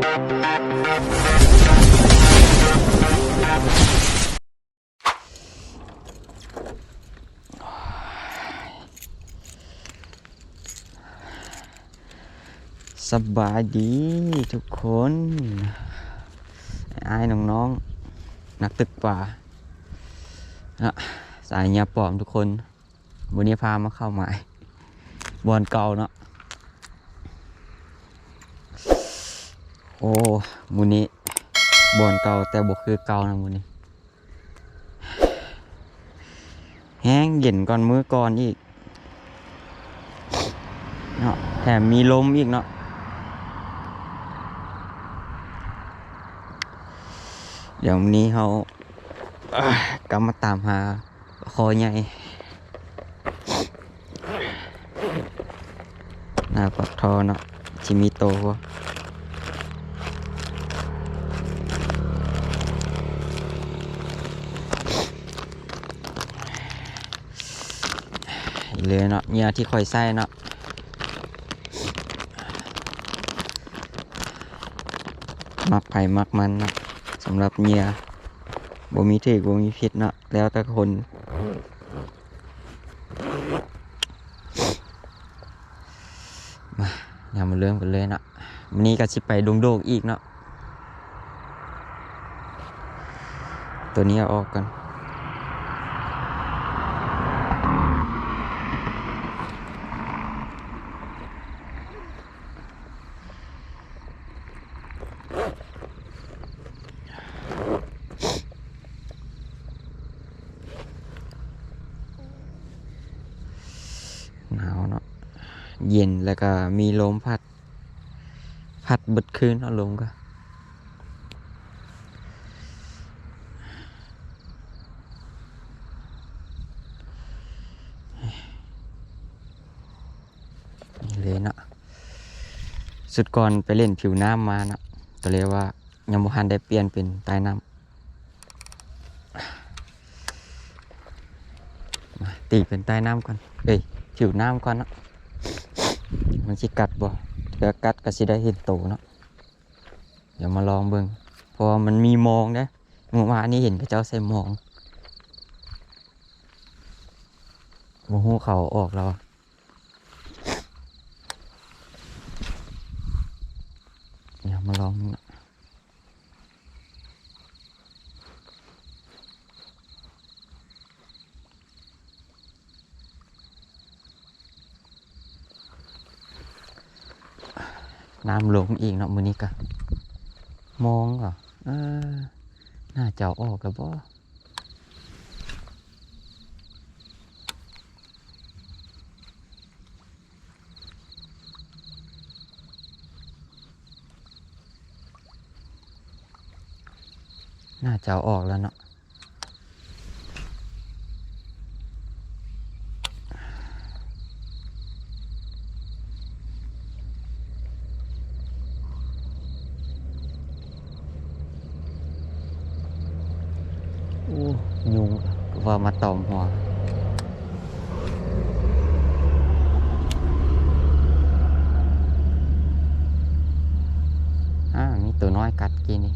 ສະບາຍດີທຸກຄົນ ອ້າຍໆ ນ້ອງໆ ນັກຕຶກປາເນາະ ສາຍເຫຍື່ອປອມທຸກຄົນ. ມື້ນີ້ພາມາເຂົ້າໝາຍບ່ອນເກົ່າເນາະ. ໂອ້ ມື້ນີ້ບ່ອນເກົ່າແຕ່ບໍ່ຄືເກົ່ານະມື້ນີ້. ແຮງເຢັນກ່ອນມື້ກ່ອນອີກເນາະ ແຖມມີລົມອີກເນາະ. ດຽວມື້ນີ້ເຮົາກັບມາຕາມຫາ ຄອໃຫຍ່ ໜ້າປາກທໍ່ເນາະ ຊິມີໂຕບໍ່? ເລີຍເນາະ ເຫຍື່ອທີ່ຂ້ອຍໃຊ້ເນາະ ມັກໃຜມັກມັນເນາະ. ສຳລັບເຫຍື່ອ ບໍ່ມີຖືກບໍ່ມີຜິດເນາະ ແລ້ວແຕ່ຄົນ. ມາ ດຽວມາເລີ່ມກັນເລີຍເນາະ. ມື້ນີ້ກໍຊິໄປດົງໂດກອີກເນາະ. ໂຕນີ້ເອົາອອກກ່ອນ. ໜາວເນາະ ເຢັນ ແລ້ວກະມີລົມພັດ ພັດເບິດຄືນເນາະ ລົມກະ ນີ້ເລີຍເນາະ. ສຸດກ່ອນໄປຫຼິ້ນຜິວນ້ຳມາເນາະ ກໍເລີຍວ່າຍັງບໍ່ທັນໄດ້ປ່ຽນເປັນໃຕ້ນ້ຳ. ມາ ຕີເປັນໃຕ້ນ້ຳກ່ອນ ເອີຍ ຜິວນ້ຳກ່ອນເນາະ ມັນຊິກັດບໍ່? ເທື່ອກັດກໍຊິໄດ້ເຫັນໂຕເນາະ. ດຽວມາລອງເບິ່ງ ເພາະວ່າມັນມີມອງເດ້. ມື້ວານນີ້ເຫັນເຂົາເຈົ້າໃສ່ມອງ ບໍ່ຮູ້ເຂົາເອົາອອກແລ້ວ. ດຽວມາລອງເນາະ. ນ້ຳລົງອີກເນາະ ມື້ນີ້ກະ ມອງເບາະ? ເອີ ໜ້າຈະເອົາອອກແລ້ວເບາະ? ໜ້າຈະເອົາອອກແລ້ວເນາະ. ໂອ້ ຍຸງ ຄືວ່າມາຕອມຫົວ. ອາ ມີໂຕນ້ອຍກັດກີ້ນີ້.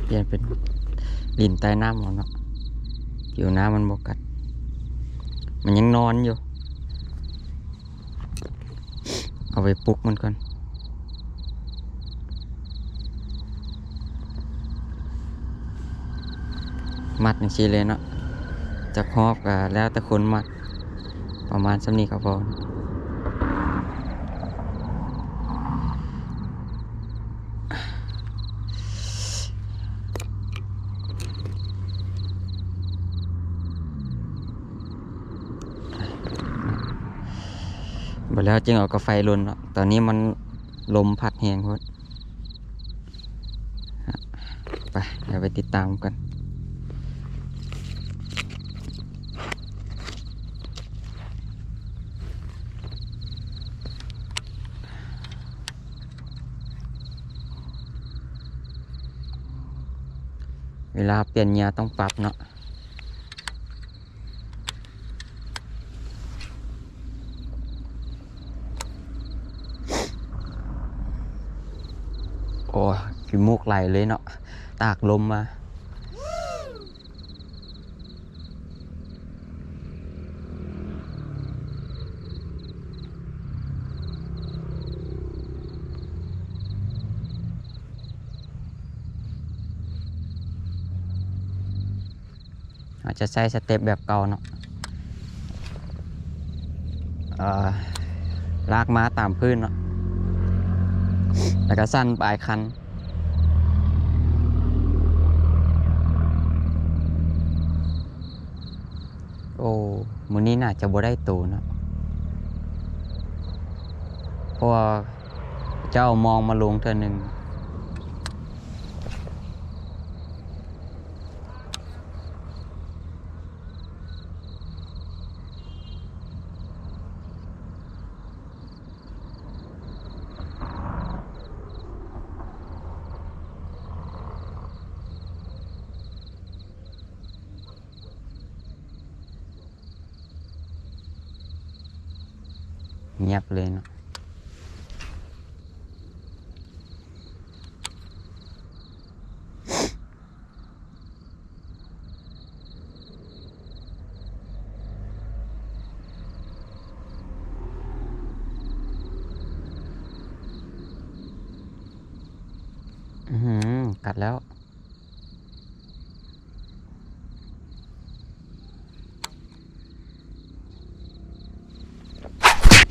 ປ່ຽນເປັນຫຼິ້ນໃຕ້ນ້ຳເອົາເນາະ ຜິວນ້ຳມັນບໍ່ກັດ ມັນຍັງນອນຢູ່. ເອົາໄປປຸກມັນກ່ອນ ມັດຈັ່ງຊີ້ເລີຍເນາະ ຈັກຮອບກໍແລ້ວແຕ່ຄົນມັດ ປະມານສ່ຳນີ້ກໍພໍ. ບັດແລ້ວຈຶ່ງເອົາກາໄຟລົນເນາະ ຕອນນີ້ມັນລົມພັດແຮງໂພດ. ໄປ ດຽວໄປຕິດຕາມກັນ. ວລາປ່ຽນເຫຍື່ອຕ້ອງປັບເນາະ. ໂອ້ ຂີ້ມູກໄຫຼເລີຍເນາະ ຕາກລົມມາ. ເຮົາຈະໃຊ້ສະເຕັບແບບເກົ່າເນາະ ເອີ ລາກມາຕາມພື້ນເນາະ ແລ້ວກໍສັ່ນປາຍຄັນ. ໂອ້ ມື້ນີ້ໜ້າຈະບໍ່ໄດ້ໂຕເນາະ ເພາະວ່າເຈົ້າເອົາມອງມາລົງເທື່ອໜຶ່ງ. ງຽບເລີຍເນາະ. ອືຫື ກັດແລ້ວ.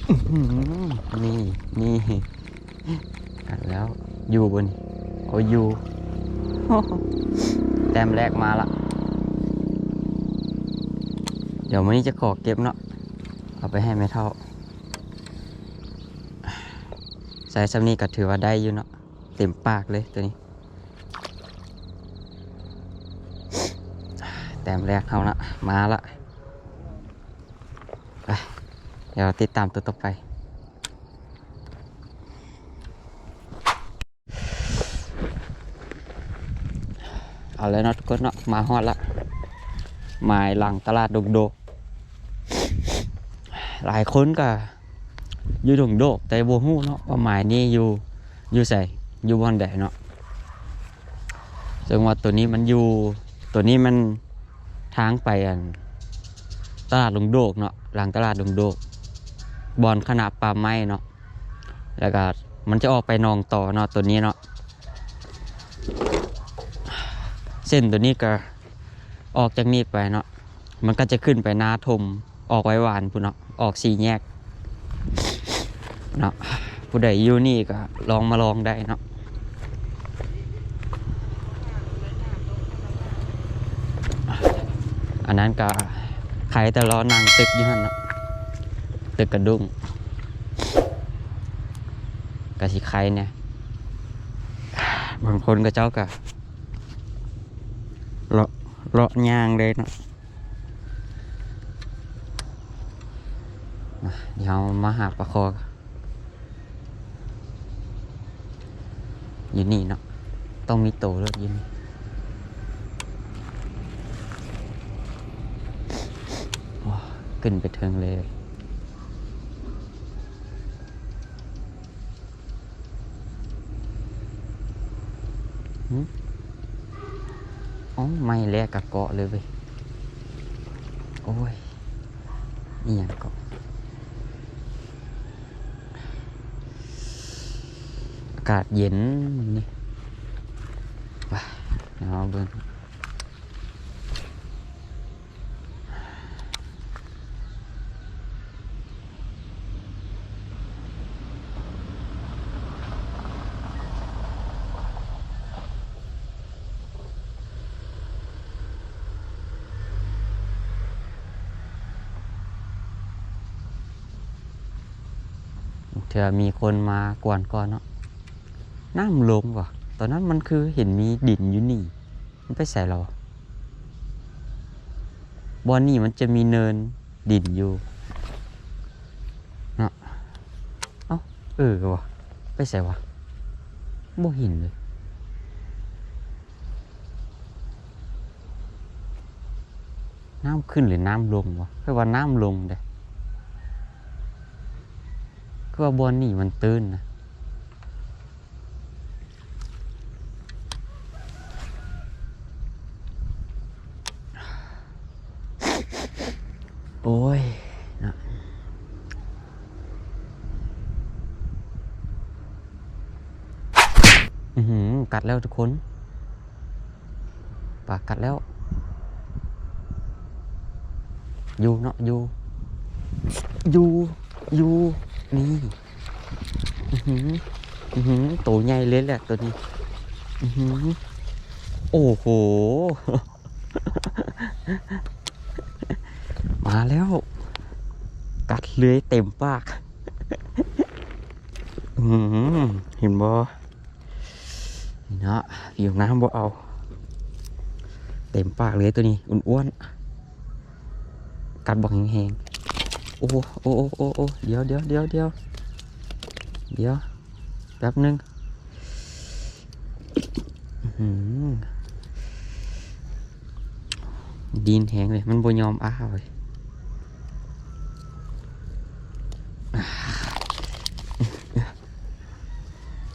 ອືຫື ນີ້ ນີ້ ກັດແລ້ວ ຢູ່ບໍ່ນີ້? ໂອ້ ຢູ່ ແຕ້ມແລກມາລະ. ດຽວມື້ນີ້ຈະຂໍເກັບເນາະ ເອົາໄປໃຫ້ແມ່ເຖົ້າ. ໃສ່ສ່ຳນີ້ກໍຖືວ່າໄດ້ຢູ່ເນາະ ເຕັມປາກເລີຍໂຕນີ້. ແຕ້ມແລກເຮົາລະ ມາລະ. ໄປ ດຽວຕິດຕາມໂຕຕໍ່ໄປ. ເອົາແລ້ວເນາະທຸກຄົນເນາະ ມາຮອດລະ ໝາຍຫຼັງຕະຫຼາດດົງໂດກ. ຫຼາຍຄົນກະຢູ່ດົງໂດກ ແຕ່ບໍ່ຮູ້ເນາະວ່າໝາຍນີ້ຢູ່ ຢູ່ໃສ ຢູ່ບ່ອນໃດເນາະ. ເຊິ່ງວ່າໂຕນີ້ມັນຢູ່ ໂຕນີ້ມັນທາງໄປອັນຕະຫຼາດດົງໂດກເນາະ ຫຼັງຕະຫຼາດດົງໂດກ ບ່ອນຄະນະປ່າໄມ້ເນາະ. ແລ້ວກະມັນຈະອອກໄປໜອງຕໍ່ເນາະ ໂຕນີ້ເນາະ. ເສັ້ນໂຕນີ້ກະອອກຈາກນີ້ໄປເນາະ ມັນກະຈະຂຶ້ນໄປນາຖົມ ອອກໄວຫວານພຸ້ນເນາະ ອອກສີ່ແຍກເນາະ. ຜູ້ໃດຢູ່ນີ້ກະລອງມາລອງໄດ້ເນາະ. ອັນນັ້ນກະໃຄແຕ່ລໍນັ່ງຕຶກຢູ່ຫັ້ນເນາະ ຕຶກກະດຸ້ງ ກະຊິໃຄແດ່. ບາງຄົນເຂົາເຈົ້າກະເລາະ ເລາະຍ່າງເລີຍເນາະ. ມາ ດຽວເຮົາມາຫາປາຄໍ່ ຢູ່ນີ້ເນາະ ຕ້ອງມີໂຕໂລດຢູ່ນີ້. ໂອ້ ຂຶ້ນໄປເທິງເລີຍ. ຫື ເອົ້າ ໄມ້ແລກກະເກາະເລີຍເວີຍ. ໂອ້ຍ ອີ່ຫຍັງເກາະ ອາກາດເຢັນມື້ນີ້. ໄປ ດຽວເຮົາເບິ່ງ. ເທື່ອມີຄົນມາກວນກ່ອນເນາະ. ນ້ຳລົງຫວາ? ຕອນນັ້ນມັນຄືເຫັນມີດິນຢູ່ນີ້ ມັນໄປໃສແລ້ວຫວາ? ບ່ອນນີ້ມັນຈະມີເນີນດິນຢູ່ເນາະ. ເອົ້າ ເອີຫວາ? ໄປໃສຫວາ? ບໍ່ເຫັນເລີຍ. ນ້ຳຂຶ້ນຫຼືນ້ຳລົງວະ? ຂ້ອຍວ່ານ້ຳລົງເດ້. ຄືວ່າບ່ອນນີ້ມັນຕື້ນນະ. ໂອ້ຍ ນະ ອືຫື ກັດແລ້ວທຸກຄົນ ປາກັດແລ້ວ. ຢູ່ເນາະ ຢູ່ ຢູ່ ຢູ່ ນີ້ ອືຫື ອືຫື ໂຕໃຫຍ່ເລີຍແຫຼະໂຕນີ້ ອືຫື ໂອ້ໂຫ ມາແລ້ວ ກັດເລີຍເຕັມປາກ ອືຫື ເຫັນບໍ່? ນີ້ເນາະ ຜິວນ້ຳບໍ່ເອົາ ເຕັມປາກເລີຍໂຕນີ້ ອ້ວນໆ ກັດບັກແຮງໆ ໂອ້ ໂອ້ ໂອ້ ໂອ້ ດຽວ ດຽວ ດຽວ ດຽວ ດຽວ ແປັບໜຶ່ງ ອືຫື ດິ້ນແຮງເລີຍ ມັນບໍ່ຍອມອ້າເວີຍ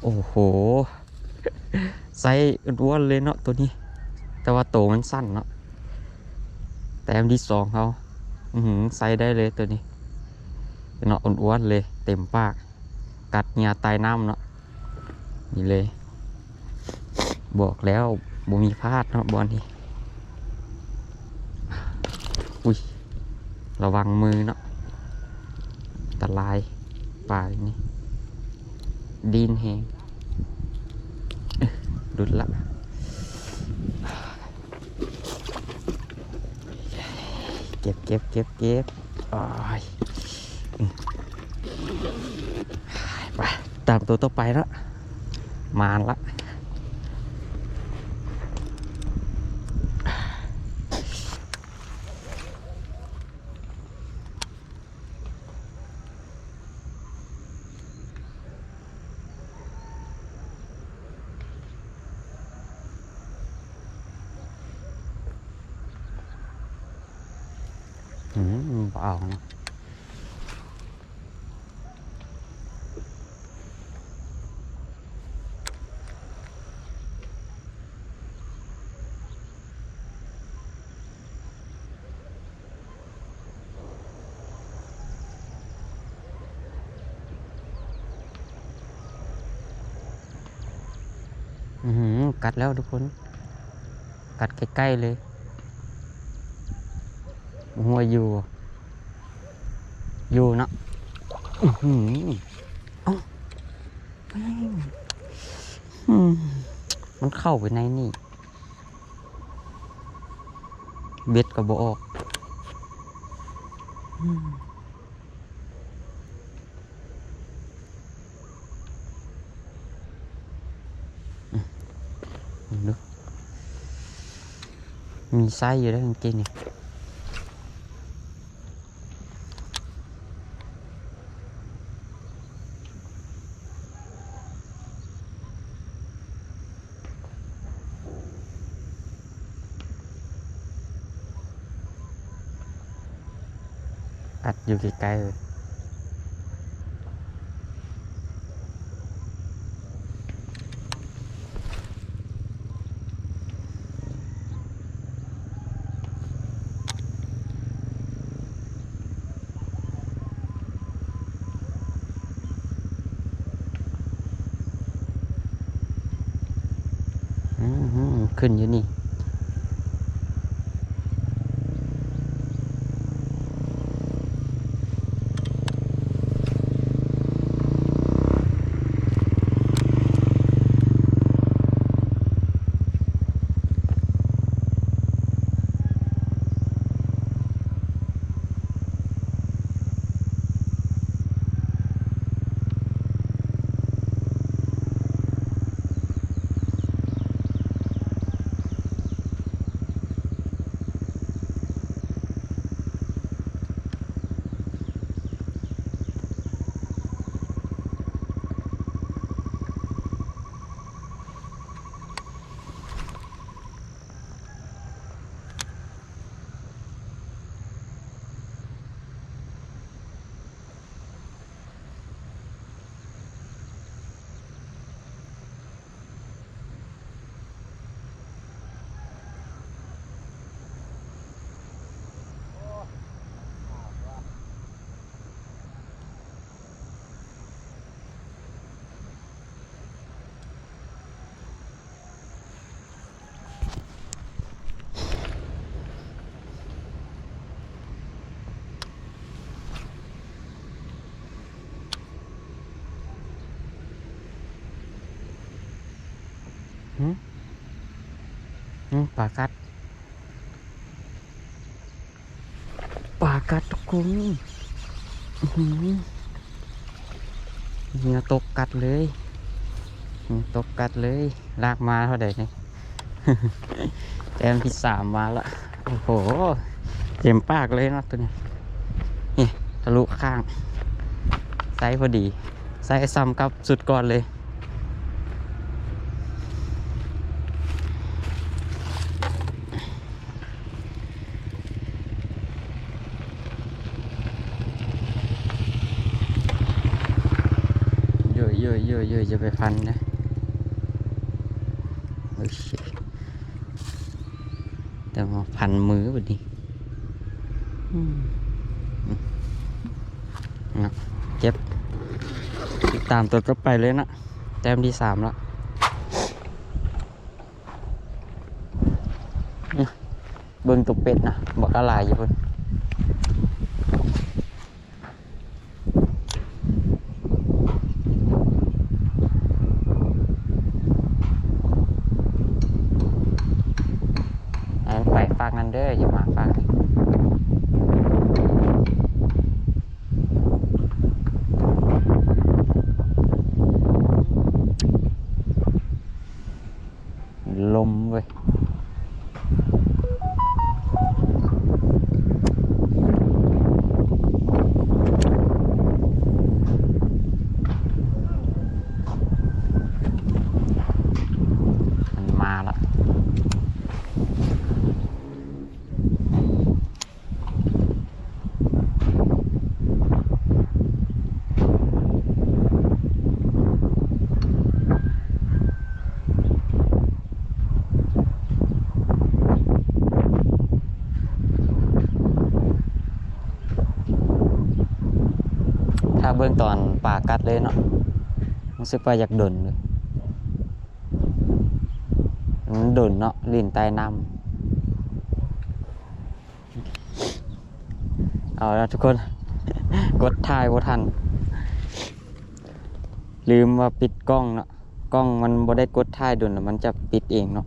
ໂອ້ໂຫ ໄຊອ້ວນໆເລີຍເນາະໂຕນີ້ ແຕ່ວ່າໂຕມັນສັ້ນເນາະ ແຕ້ມທີສອງເຮົາ ອືຫື ໃຊ້ໄດ້ເລີຍໂຕນີ້ເນາະ ອ້ວນໆເລີຍ ເຕັມປາກ ກັດເຫຍື່ອໃຕ້ນ້ຳເນາະ ນີ້ເລີຍ ບອກແລ້ວບໍ່ມີພາດເນາະບ່ອນນີ້ ອຸ້ຍ ລະວັງມືເນາະ ອັນຕະລາຍ ປານີ້ ດິ້ນແຮງ ເອີ ຫຼຸດລະ ເກັບ ເກັບ ເກັບ ເກັບ ໂອ້ຍ ອືມ ໄປ ຕາມໂຕຕໍ່ໄປເນາະ ມານລະ. ອືມ ບໍ່ເອົານະ. ອືຫື ກັດແລ້ວທຸກຄົນ ກັດໃກ້ໆເລີຍ ບໍ່ຮູ້ວ່າຢູ່ ຢູ່ເນາະ ອືຫື ເອົ້າ ແມ່ງ ອືມ ມັນເຂົ້າໄປໃນນີ້ ເບັດກໍບໍ່ອອກ ອືມ ອືມ ເບິ່ງດູ ມີໄຊຢູ່ເດ້ກາງເກງນີ້. ອັດຢູ່ໃກ້ໆ ອືມ ຂຶ້ນຢູ່ນີ້. ອ ຫື ຫື ປາກັດ ປາກັດທຸກຄົນ ອືຫື ເຫື່ອຕົກກັດເລີຍ ເຫື່ອຕົກກັດເລີຍ ລາກມາເທົ່າໃດນີ້ ແຕ້ມທີສາມມາລະ ໂອ້ໂຫ ເຕັມປາກເລີຍເນາະໂຕນີ້ ນີ້ທະລຸຂ້າງ ໄຊພໍດີ ໄຊສ່ຳກັບຊຸດກ່ອນເລີຍ. ໂຢຍໆໆໆ ຢ່າໄປພັນນະ ໂອເຄ ແຕ່ວ່າພັນມືບັດນີ້ ອືມ ເນາະ ເກັບ ຕິດຕາມໂຕຕໍ່ໄປເລີຍເນາະ ແຕ້ມທີສາມລະ ອືມ ເບິ່ງໂຕເປັດນະ ບັກຫຼາຍຢູ່ພຸ້ນ. ໃຫ້ມັນໄປຟາກນັ້ນເດີ ຢ່າມາຟາກນີ້. ລົມເວີຍ ມັນມາລະ. ຖ້າເບິ່ງຕອນປາກັດເລີຍເນາະ ຮູ້ສຶກວ່າຢາກດົນເລີຍ ມັນດົນເນາະ ຫຼິ້ນໃຕ້ນ້ຳ. ເອົາລະທຸກຄົນ ກົດຖ່າຍບໍ່ທັນ ລືມວ່າປິດກ້ອງເນາະ ກ້ອງມັນບໍ່ໄດ້ກົດຖ່າຍດົນ ແລ້ວມັນຈະປິດເອງເນາະ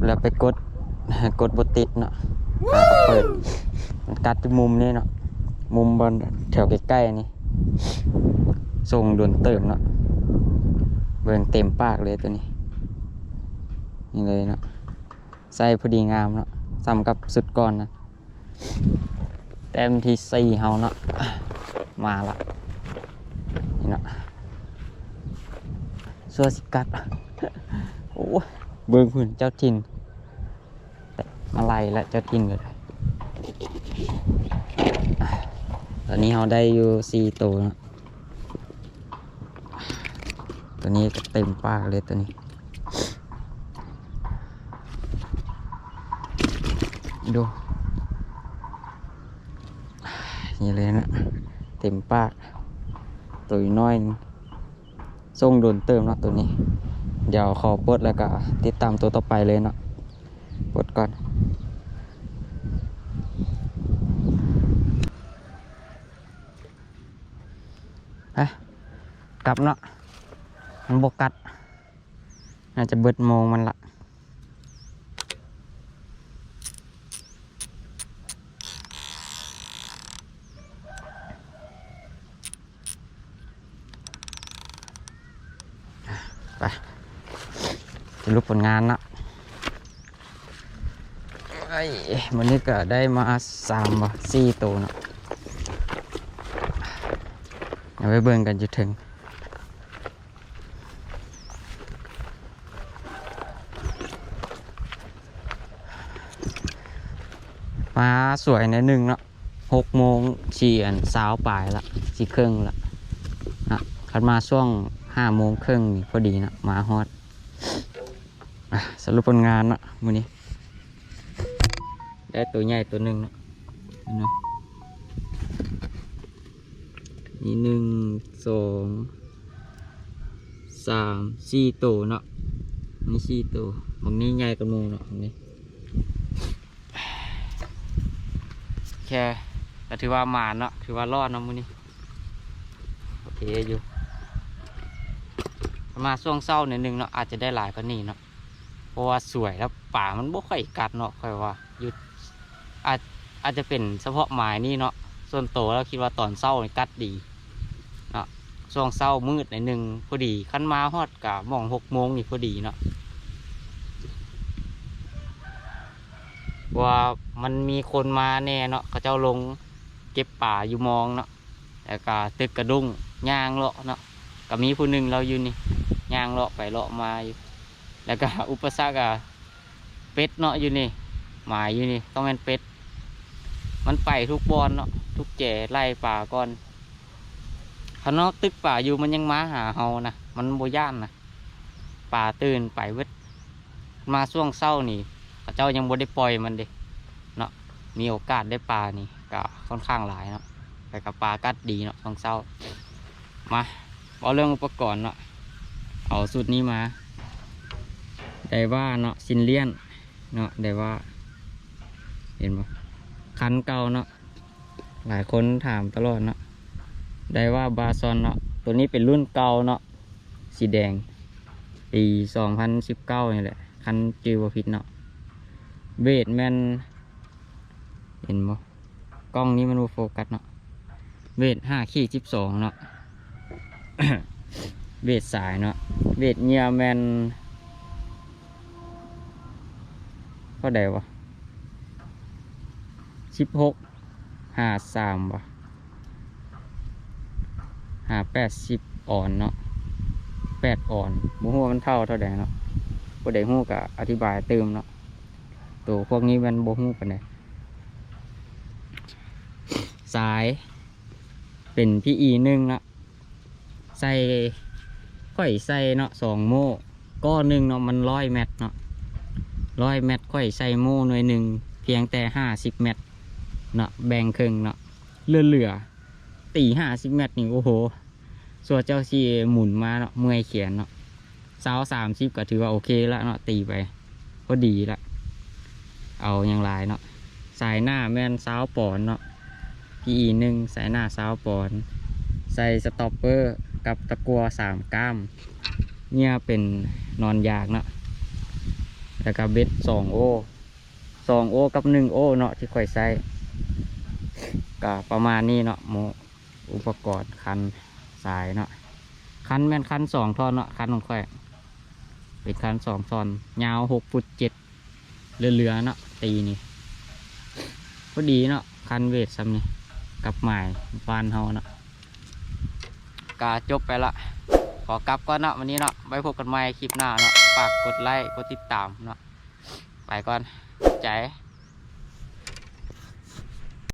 ແລ້ວໄປກົດ ກົດບໍ່ຕິດເນາະ ເປີດ ມັນກັດຢູ່ມຸມນີ້ເນາະ ມຸມບ່ອນແຖວໃກ້ໆນີ້ ສົ່ງດົນເຕີບເນາະ ເບິ່ງເຕັມປາກເລີຍໂຕນີ້ ນີ້ເລີຍເນາະ. ໃສ່ພໍດີງາມເນາະ ສ່ຳກັບຊຸດກ່ອນນະ ແຕ້ມທີສີ່ເຮົາເນາະ ມາລະ ນີ້ເນາະ ຊົ່ວຊິກັດ ໂອ້ຍ ເບິ່ງພຸ້ນເຈົ້າຖິ່ນ ມາໄລ່ລະເຈົ້າຖິ່ນກໍໄດ້ ຕອນນີ້ເຮົາໄດ້ຢູ່ສີ່ໂຕເນາະ. ຕົວນີ້ກໍເຕັມປາກເລີຍ ຕົວນີ້ ດູ ນີ້ເລີຍນະ ເຕັມປາກ ຕົວນ້ອຍ ສົ່ງດົນເຕີມເນາະ ຕົວນີ້ ດຽວຂໍປົດ ແລ້ວກໍຕິດຕາມຕົວຕໍ່ໄປເລີຍເນາະ ປົດກ່ອນ. ໄປ ກັບເນາະ ມັນບໍ່ກັດ ໜ້າຈະເບິດໂມງມັນລະ ໄປ ສະຫຼຸບຜົນງານເນາະ. ເອີຍ ມື້ນີ້ກໍໄດ້ມາສາມບໍ່ ສີ່ໂຕເນາະ ດຽວໄປເບິ່ງກັນຢູ່ເທິງ ມາສວຍໜ້ອຍໜຶ່ງເນາະ ຫົກໂມງ ຊິອັນ ຊາວປາຍລະ ຊິເຄິ່ງລະນະ ຄັນມາຊ່ວງຫ້າໂມງເຄິ່ງນີ້ພໍດີນະ ມາຮອດ ອ່ະ ສະຫຼຸບຜົນງານເນາະ ມື້ນີ້ ໄດ້ໂຕໃຫຍ່ໂຕໜຶ່ງເນາະ ເນາະ ນີ້ໜຶ່ງ ສອງ ສາມ ສີ່ໂຕເນາະ ນີ້ສີ່ໂຕ ບັກນີ້ໃຫຍ່ກວ່າໝູ່ເນາະ ບັກນີ້ ແຄ່ ກໍຖືວ່າໝານເນາະ ຖືວ່າລອດເນາະມື້ນີ້ ໂອເຄຢູ່ ມາຊ່ວງເຊົ້າໜ້ອຍໜຶ່ງເນາະ ອາດຈະໄດ້ຫຼາຍກວ່ານີ້ເນາະ ເພາະວ່າສວຍແລ້ວ ປາມັນບໍ່ຄ່ອຍກັດເນາະ ຂ້ອຍວ່າຢູ່ ອາດ ອາດຈະເປັນສະເພາະໝາຍນີ້ເນາະ. ສ່ວນໂຕແລ້ວຄິດວ່າຕອນເຊົ້ານີ້ກັດດີເນາະ ຊ່ວງເຊົ້າມືດໜ້ອຍໜຶ່ງພໍດີ ຄັນມາຮອດກະໝ່ອງຫົກໂມງນີ້ພໍດີເນາະ ເພາະວ່າມັນມີຄົນມາແດ່ເນາະ ເຂົາເຈົ້າລົງເກັບປາຢູ່ມອງເນາະ ແລ້ວກະຕຶກກະດຸ້ງ ຍ່າງເລາະເນາະ ກະມີຜູ້ໜຶ່ງລາວຢູ່ນີ້ ຍ່າງເລາະໄປເລາະມາຢູ່ ແລ້ວກະອຸປະສັກກະເປັດເນາະ ຢູ່ນີ້ ໝາຍຢູ່ນີ້ ຕ້ອງແມ່ນເປັດ ມັນໄປທຸກບ່ອນເນາະ ທຸກແຈໄລ່ປາກ່ອນ ຄັນເຮົາຕຶກປາຢູ່ ມັນຍັງມາຫາເຮົານະ ມັນບໍ່ຢ້ານນະ ປາຕື່ນໄປເບິດ. ມາຊ່ວງເຊົ້ານີ້ ເຂົາເຈົ້າຍັງບໍ່ໄດ້ປ່ອຍມັນເດ້ເນາະ ມີໂອກາດໄດ້ປານີ້ກະຂ້ອນຂ້າງຫຼາຍເນາະ ແຕ່ກະປາກັດດີເນາະ ຊ່ວງເຊົ້າ. ມາເວົ້າເລື່ອງອຸປະກອນເນາະ ເອົາຊຸດນີ້ມາ ໄດວາເນາະ ຊິນລຽນເນາະ ໄດວາ ເຫັນບໍ່ ຄັນເກົ່າເນາະ ຫຼາຍຄົນຖາມຕະຫຼອດເນາະ ໄດວາບາຊອນເນາະ ໂຕນີ້ເປັນລຸ້ນເກົ່າເນາະ ສີແດງ ປີສອງພັນສິບເກົ້ານີ້ແຫຼະ ຄັນຈື່ບໍ່ຜິດເນາະ. ເວດແມ່ນ ເຫັນບໍ່ ກ້ອງນີ້ມັນບໍ່ໂຟກັສເນາະ ເວດຫ້າຂີດສິບສອງເນາະ ເວດສາຍເນາະ ເວດເຫຍື່ອແມ່ນ ເທົ່າໃດວະ ສິບຫົກ ຫ້າສາມ ບໍ່ ຫ້າແປດສິບອອນເນາະ ແປດອອນ ບໍ່ຮູ້ວ່າມັນເທົ່າເທົ່າໃດເນາະ ຜູ້ໃດຮູ້ກະອະທິບາຍຕື່ມເນາະ ໂຕພວກນີ້ແມ່ນບໍ່ຮູ້ປານໃດ. ສາຍເປັນ ພີອີ ໜຶ່ງເນາະ ໃສ່ ຂ້ອຍໃສ່ເນາະ ສອງໂມ້ ກໍໜຶ່ງເນາະ ມັນຮ້ອຍແມັດເນາະ ຮ້ອຍແມັດ ຂ້ອຍໃສ່ໂມ້ໜ່ວຍໜຶ່ງ ພຽງແຕ່ຫ້າສິບແມັດເນາະ ແບ່ງເຄິ່ງເນາະ ເຫຼືອໆ ຕີຫ້າສິບແມັດນີ້ ໂອ້ໂຫ ສ່ວນເຈົ້າຊິໝູນມາເນາະ ເມື່ອຍແຂນເນາະ ຊາວ ສາມສິບ ກໍຖືວ່າໂອເຄລະເນາະ ຕີໄປພໍດີລະ ເອົາຫຍັງຫຼາຍເນາະ. ສາຍໜ້າແມ່ນຊາວປອນເນາະ ພີອີ ໜຶ່ງ ສາຍໜ້າຊາວປອນ ໃສ່ສະຕັອບເປີກັບຕະກົ່ວສາມກ້າມ ເຫຍື່ອເປັນໜອນຢາກເນາະ ແລ້ວກະເບັດສອງໂອ ສອງໂອກັບໜຶ່ງໂອເນາະ ທີ່ຂ້ອຍໃຊ້ ກະປະມານນີ້ເນາະ ໝູ່ອຸປະກອນຄັນສາຍເນາະ ຄັນແມ່ນຄັນສອງທ່ອນເນາະ ຄັນຂອງຂ້ອຍເປັນຄັນສອງທ່ອນ ຍາວຫົກຟຸດເຈັດ ເຫຼືອໆເນາະ ຕີນີ້ພໍດີເນາະ ຄັນເວດຊ່ຳນີ້ ກັບໝາຍບ້ານເຮົາເນາະ. ກະຈົບໄປລະ ຂໍກັບກ່ອນເນາະ ມື້ນີ້ເນາະ ໄວ້ພົບກັນໃໝ່ຄລິບໜ້າເນາະ ຝາກກົດໄລ້ກົດຕິດຕາມເນາະ ໄປກ່ອນ ໃຈ